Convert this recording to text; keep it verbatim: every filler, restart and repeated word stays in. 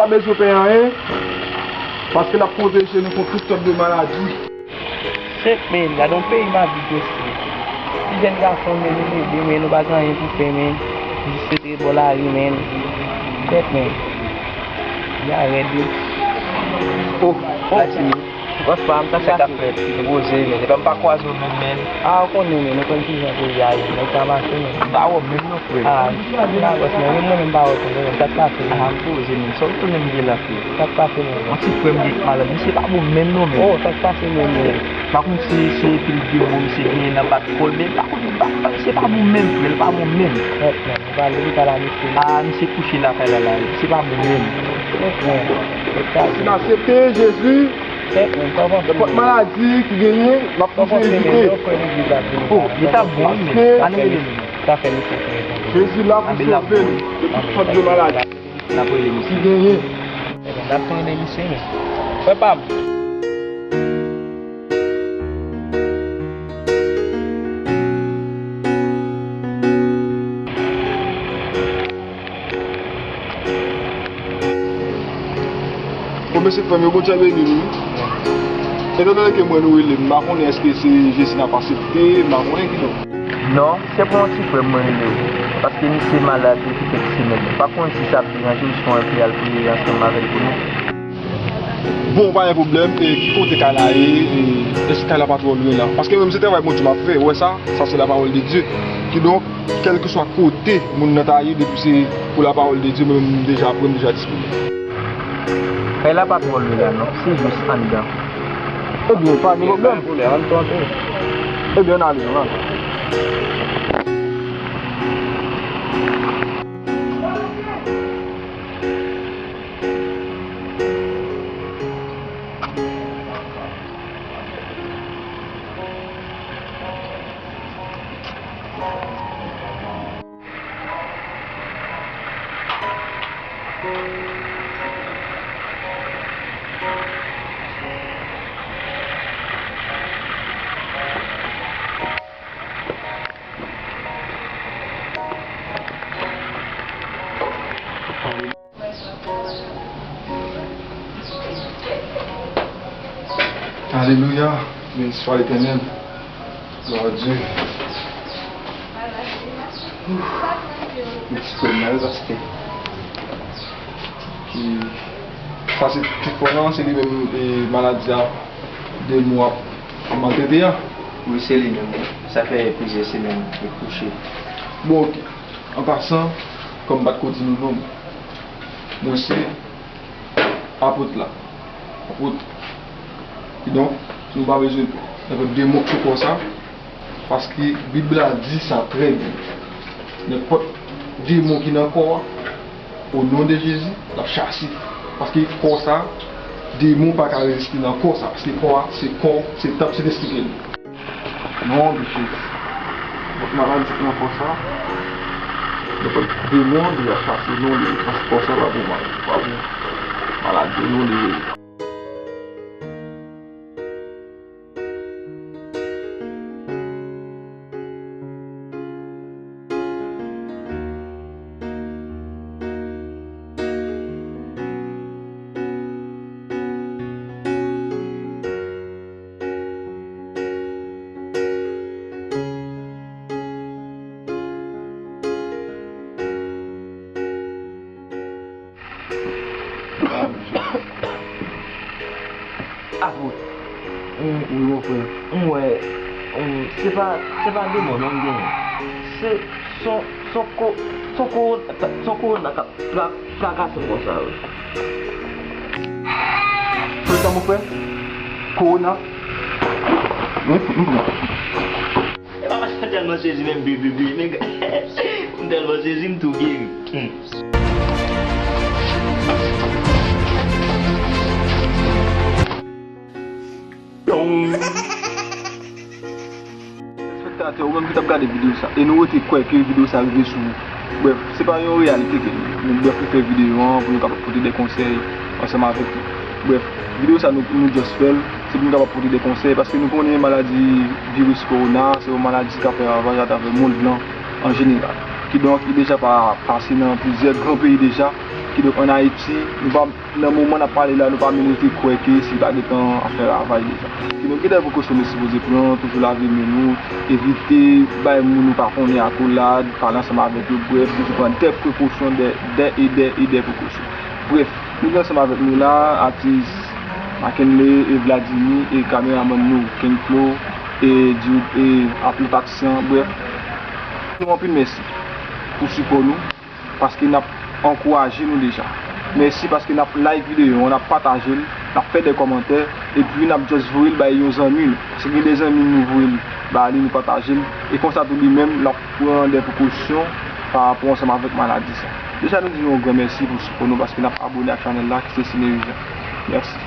Pa bezwen pè anyen, paske l ap pwoteje nou kont tout sòt de maladi. Sèt, men, gade yon peyi m ap viv mesye. Ti jèn gason, men, nou lede, men, nou pa gen anyen pou fè, men. Jis rete bò lari, men. Sèt, men. Ya rèd, wi. Oh, oh, Latini. Bòs pa m, sa k ap fèt? Poze, men. Se pa m pa kwaze w menm, men. A, ou konnen, men, nou konn kijan peyi a ye, nèg pa mache, men. M pa wè w menm non, frè. A, m pa wè w, men, menm mwen menm m pa wè w tou, men, sa k pase, men? A, m poze, men. Sa w tounen m gen la, frè? Sa k pase, men? Yon ti frè m gen k malad, misye pa bon menm non, men. Oh, sa k pase, men, men? M pa konn si se pil demon misye genyen nan bat kò l, men m pa konn, m pa, misye pa bon menm, frè, l pa bon menm. Frè, men, ou pa lopital a misye. A, misye kouche lakay la, la, misye pa bon menm. Frè, men, sa k pase? N aksepte Jezi. Nenpòt maladi ki genyen, n ap toujou evite. Oh, li t ap bon, wi, men. Ann rele li. Jezi la pou sove nou de tout sòt de maladi ki genyen. N ap rele misye, men. Frè pa m. Bon, mèsi frè m yo, Bondye beni nou. Etandone ke m wè nou rele m, m pa konnen èske se Jezi n ap aksepte, m pa konnen kidonk. Non, se pou yon ti frè m mwen rele w, paske misye malad depi kèk semèn. M pa konn si sa ap deranje w si w anvi al priye ansanm avè l pou nou. Bon, pa gen pwoblèm. E ki kote kay la ye? E èske kay la pa twò lwen la? Paske mwen menm se travay Bondye m ap fè. Ou wè sa? Sa se la parole de Dieu. Kidonk, kèlkeswa kote moun nan ta ye, depi se pou la parole de Dieu, mwen menm m deja prè, m deja disponib. Kay la pa twò lwen la non, se jis anndan. Ebyen, pa gen pwoblèm. Ebyen, ann ale, ann ale. Alelouya, beni swa Letènèl. Glwa a Dye. Ouf. Mèsi pou mal, pastè. Ki, sa se ti fò nan, se li menm, e, maladi a, demon ap maltrete a. Wi, se li menm, wi. Sa fè plizyè semèn li kouche. Bon, ok. An pasan, kòm m pa t ko di nou non, mwen se apot la. Apot. Kidonk, nou pa bezwen pè. Nenpòt demon ki nan kò sa, paske Bib la di sa trè byen. Nenpòt demon ki nan kò a, o non de Jezi, l ap chase. Paske kò sa, demon pa ka reziste nan kò sa. Paske kò a, se kò, se tanp Sentespri ke l ye. Non de Jezi. Nenpòt maladi ki nan kò sa, nenpòt demon, li a chase non de Jezi. Paske kò sa pa pou mal, pa pou maladi, o non de Jezi. Apot. Wi, mon frè. M wè, se pa, se pa demon non m genyen. Se, se yon, se yon ko-, se yon kowona, se yon kowona k ap tra-, trakase m konsa, wi. Frè sa, mon frè? Kowona? Wi, m pran. E pa paske m tèlman sezi menm, bi, bi, bi, nèg. M tèlman sezi, m tou geri. Hmm. Telespèktatè, ou menm ki t ap gade videyo sa, e nou rete kwè ke videyo sa rive sou ou. Brèf, se pa yon reyalite ke li ye. Nou, brèf, nou fè videyo an pou nou kapab pote de konsèy ansanm avèk nou. Brèf, videyo sa nou, nou just fè l, se pou nou kapab pote de konsèy, paske nou konnen maladi viris kowona, se yon maladi ki ap fè ravaj atravè mond lan an jeneral. Kidonk, li deja pa pase nan plizyè gran peyi deja, Kidonk, ann Ayiti, nou pa, nan moman n ap pale la, nou pa menm rete kwè ke si pa gentan afè ravaj deja. Kidonk, gen de prekosyon nou sipoze pran, toujou lave men nou, evite bay moun nou pa konnen akolad, pale ansanm avèk yo, brèf, toujou pran de prekosyon, de, de e de e de prekosyon. Brèf, nou gen ansanm avèk nou la, atis Mackenley e Vladimir e kameramann nou, Ken Flo, e Jude, e Aplo Taksian, brèf. Nou anpil mèsi pou sipò nou, paske n ap ankouraje nou deja. Mèsi paske n ap like videyo an, n ap pataje l, n ap fè de kòmantè, epi n ap just voye l bay yon zanmi nou. Paske gen de zanmi nou voye l ba li, nou pataje l, e konsa tou li menm, l ap pran de prekosyon pa rapò ansanm avèk maladi sa. Deja nou di yon gran mèsi pou sipò nou paske n ap abone ak chanèl la ki se Cinevision. Mèsi.